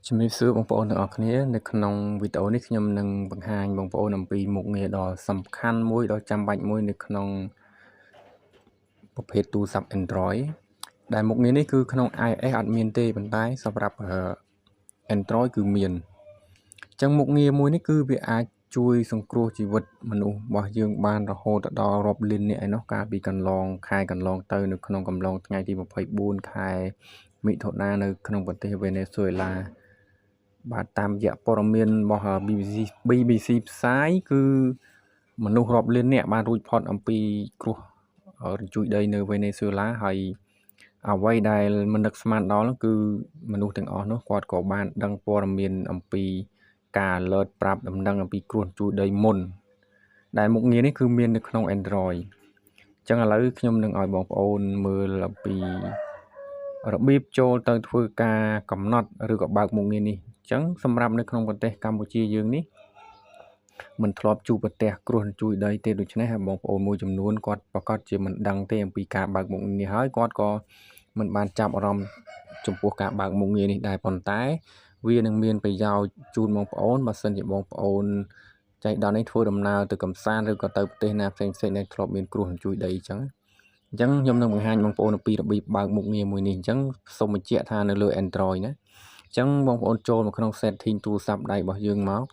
ជំរាបសួរបងប្អូនទាំងអស់គ្នានៅក្នុងវីដេអូនេះខ្ញុំនឹងបង្ហាញបងប្អូនអំពីមុខងារដ៏សំខាន់មួយដ៏ចាំបាច់មួយនៅក្នុងប្រភេទទូរស័ព្ទ Android ដែលមុខងារនេះគឺក្នុង iOS អត់មានទេប៉ុន្តែសម្រាប់ Android គឺមានអញ្ចឹងមុខងារមួយនេះគឺវាអាចជួយសង្គ្រោះជីវិតមនុស្សរបស់យើងបានរហូតដល់រាប់លាននាក់ឯណោះកាលពីកន្លងខែកន្លងទៅនៅក្នុងកំឡុងថ្ងៃទី24ខែមិថុនានៅក្នុងប្រទេសវេណេស៊ុយអេឡាបាទតាមរយៈព័ត៌មានរបស់ BBC ផ្សាយគឺមនុស្សរាប់លាននាក់បានរួចផុតអំពីគ្រោះរញ្ជួយដីនៅវេណេស៊ុយអេឡាហើយអ្វីដែលមិននឹកស្មានដល់គឺមនុស្សទាំងអស់នោះគាត់ក៏បានដឹងព័ត៌មានអំពីការ alert ប្រាប់ដំណឹងអំពីគ្រោះរញ្ជួយដីមុនដែលមុខងារនេះគឺមាននៅក្នុង Android អញ្ចឹងឥឡូវខ្ញុំនឹងឲ្យបងប្អូនមើលអំពីរបៀបចូលទៅធ្វើការកំណត់ឬក៏បើកមុខងារនេះអញ្ចឹងសម្រាប់នៅក្នុងប្រទេសកម្ពុជាយើងនេះមិនធ្លាប់ជួបប្រទះគ្រោះរញ្ជួយដីទេដូច្នេះហើយបងប្អូនមួយចំនួនគាត់ប្រកាសជាមិនដឹងទេអំពីការបើកមុខងារនេះហើយគាត់ក៏មិនបានចាប់អារម្មណ៍ចំពោះការបើកមុខងារនេះដែរប៉ុន្តែវានឹងមានប្រយោជន៍ជូនបងប្អូនបើសិនជាបងប្អូនចៃដន្យនេះធ្វើដំណើរទៅកំសាន្តឬក៏ទៅប្រទេសណាផ្សេងៗដែលធ្លាប់មានគ្រោះរញ្ជួយដីអញ្ចឹងអញ្ចឹងខ្ញុំនឹងបង្ហាញបងប្អូនអំពីរបៀបបើកមុខងារមួយនេះអញ្ចឹងសូមបញ្ជាក់ថានៅលើ Android ណាអញ្ចឹងបងប្អូនចូលមកក្នុង setting ទូរស័ព្ទដៃរបស់យើងមក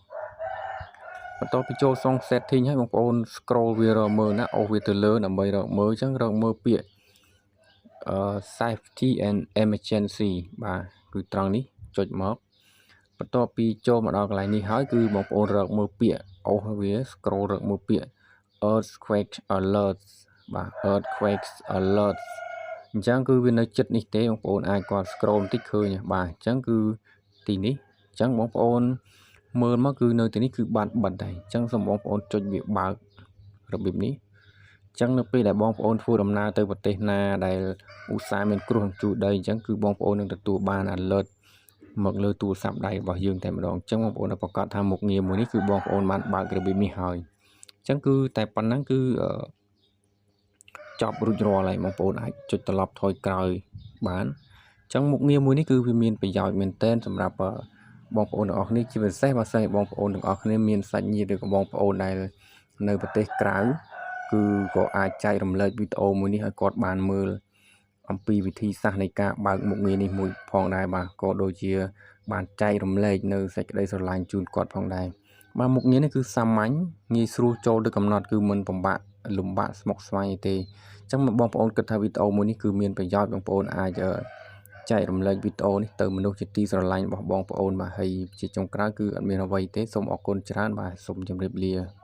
បន្ទាប់ពីចូលក្នុង setting ហើយបងប្អូន scroll វារកមើលណាអូសវាទៅលើដើម្បីរកមើលអញ្ចឹងរកមើលពាក្យអឺ safety and emergency បាទគឺត្រង់នេះចុចមកបន្ទាប់ពីចូលមកដល់កន្លែងនេះហើយគឺបងប្អូនរកមើលពាក្យអូសវា scroll រកមើលពាក្យ earthquake alerts បាទ earthquake alerts អញ្ចឹងគឺវានៅចិត្តនេះទេបងប្អូនអាចគាត់ scroll បន្តិចឃើញបាទអញ្ចឹងគឺទីនេះអញ្ចឹងបងប្អូនមើលមកគឺនៅទីនេះគឺបានបិទហើយអញ្ចឹងសូមបងប្អូនចុចវាបើករបៀបនេះអញ្ចឹងនៅពេលដែលបងប្អូនធ្វើដំណើរទៅប្រទេសណាដែលឧស្សាហ៍មានគ្រោះរញ្ជួយដីអញ្ចឹងគឺបងប្អូននឹងទទួលបាន alert មកលើទូរស័ព្ទដៃរបស់យើងតែម្ដងអញ្ចឹងបងប្អូនប្រកាសថាមុខងារមួយនេះគឺបងប្អូនបានបើករបៀបនេះហើយអញ្ចឹងគឺតែប៉ុណ្ណឹងគឺចប់រួចរាល់ហើយបងប្អូនអាចចុចត្រឡប់ថយក្រោយបានអញ្ចឹងមុខងារមួយនេះគឺវាមានប្រយោជន៍មែនទែនសម្រាប់បងប្អូនទាំងអស់គ្នាជាពិសេសបើសិនជាបងប្អូនទាំងអស់គ្នាមានសាច់ញាតិឬក៏បងប្អូនដែលនៅប្រទេសក្រៅគឺក៏អាចចែករំលែកវីដេអូមួយនេះឲ្យគាត់បានមើលអំពីវិធីសាស្ត្រនៃការបើកមុខងារនេះមួយផងដែរបាទក៏ដូចជាបានចែករំលែកនៅសេចក្តីស្រឡាញ់ជូនគាត់ផងដែរបាទមុខងារនេះគឺសាមញ្ញងាយស្រួលចូលទៅកំណត់គឺមិនពិបាកលំបាកស្មុគស្មាញទេអញ្ចឹងបងប្អូនគិតថាវីដេអូមួយនេះគឺមានប្រយោជន៍បងប្អូនអាចចែករំលែកវីដេអូនេះទៅមនុស្សជាទីស្រឡាញ់របស់បងប្អូនបាទហើយជាចុងក្រោយគឺអត់មានអ្វីទេសូមអរគុណច្រើនបាទសូមជម្រាបលា។